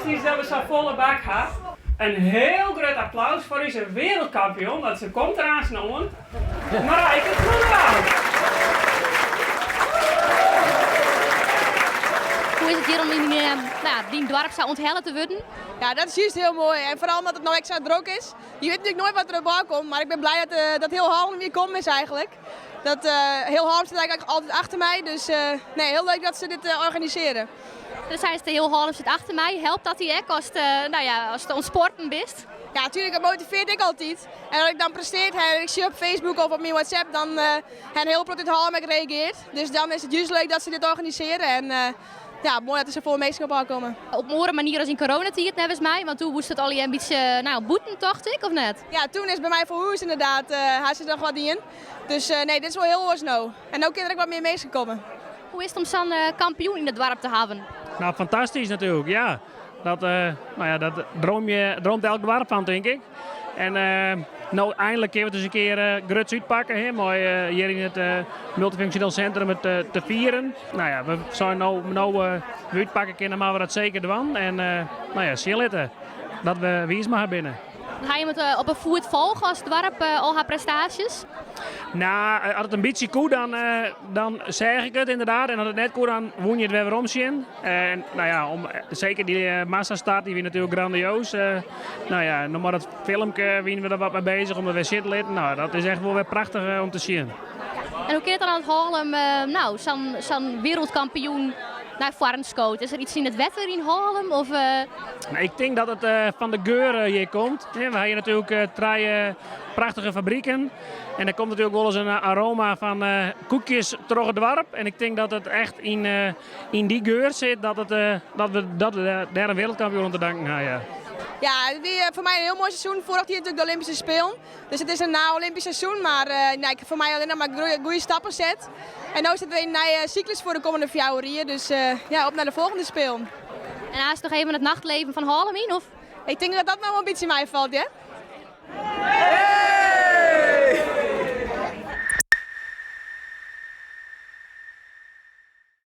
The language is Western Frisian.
Fantastysk dat we sa'n folle bak ha. In hiel grut applaus foar ús wereldkampioen, want se komt der aanst oan, Marijke Groenewoud. Hoe is it hjir om yn dyn doarp sa ûnthelle te wurden? Ja, dat is juist hiel moai. En foaral omdat it no ek sa drok is. Je witte natuerlik noait wat der op komt, mar ik bin blij dat hiel Hallum hjir kommen is eigentlik. Dat hiel Hallum stiet eigentlik altyd achter my, dus nee, hiel leuk dat se dit organisearje. Do seist hiel Hallum sit achter my. Helpt dat dy ek ast, no ja, ast oan it sporten bist? Ja, natuerlik, dat motivearret ek altyd. En as ik dan prestearre ha en ik sjoch op Facebook of op myn WhatsApp, dan ha in hiel protte út Hallum ek reagearre. Dus dan is it juist leuk dat se dit organisearje en ja, moai dat der safolle minsken op ôfkomme. Op in oare manier as yn coronatiid neffens my, want doe moast it allegear in bytsje no, bûten tocht ik, of net? Ja, toen is by my foar hûs ynderdaad, ha se noch wat dien. Dus nee, dit is wol hiel oars no. En no kinne der ek wat mear minsken komme. Hoe is it om sa'n kampioen yn it doarp te hawwen? Nou, fantastysk natuerlik, ja. Dat, no ja, dat droom je, droomt elk doarp fan, tink ik. En no einlik kinne we it ris in kear gruts útpakke, hè, mei hjir yn it multifunksjoneel sintrum it te fieren. No ja, we seinen no, no we útpakke kinne, moatte we dat seker dwaan. En no ja, sjen litte dat we wiis mei har binne. Ha jim it op 'e foet folge as doarp al har prestaasjes? Nou, as it in bytsje koe, dan, dan seach ik it ynderdaad. En as it net koe, dan woene je it wer werom sjen. En no ja, om, seker dy massastart, dy wie natuerlik grandioas. No ja, noch mar dat filmke wiene we der wat mei beuzich om it wer sjen te litten. No, dat is echt wol wer prachtich om te sjen. En hoe kin it dan dat Hallum no, sa'n sa'n wereldkampioen nei foaren skoot? Is der iets yn it wetter yn Hallum? Of, Nou, ik tink dat it fan de geur hjir komt. We ha hjir natuerlik trije prachtige fabriken. En der komt natuerlik wolris in aroma fan koekjes troch it doarp. En ik tink dat it echt yn, yn dy geur sit dat, it, dat we dat we dêr in wereldkampioen oan te danken ha. Ja. Ja, it wie foar my in hiel moai seizoen. Foarich jier natuerlik de Olympyske Spelen. Dus it is in na-Olympysk seizoen, mar nee, ik ha foar my allinnich mar goede stappen set. En no sit der wer in nije syklus foar de kommende 4 jier. Dus ja, op nei de folgjende Spelen. En hast noch even it nachtleven fan Hallum yn? Of? Ik tink dat dat no wol in bytsje meifalt, ja.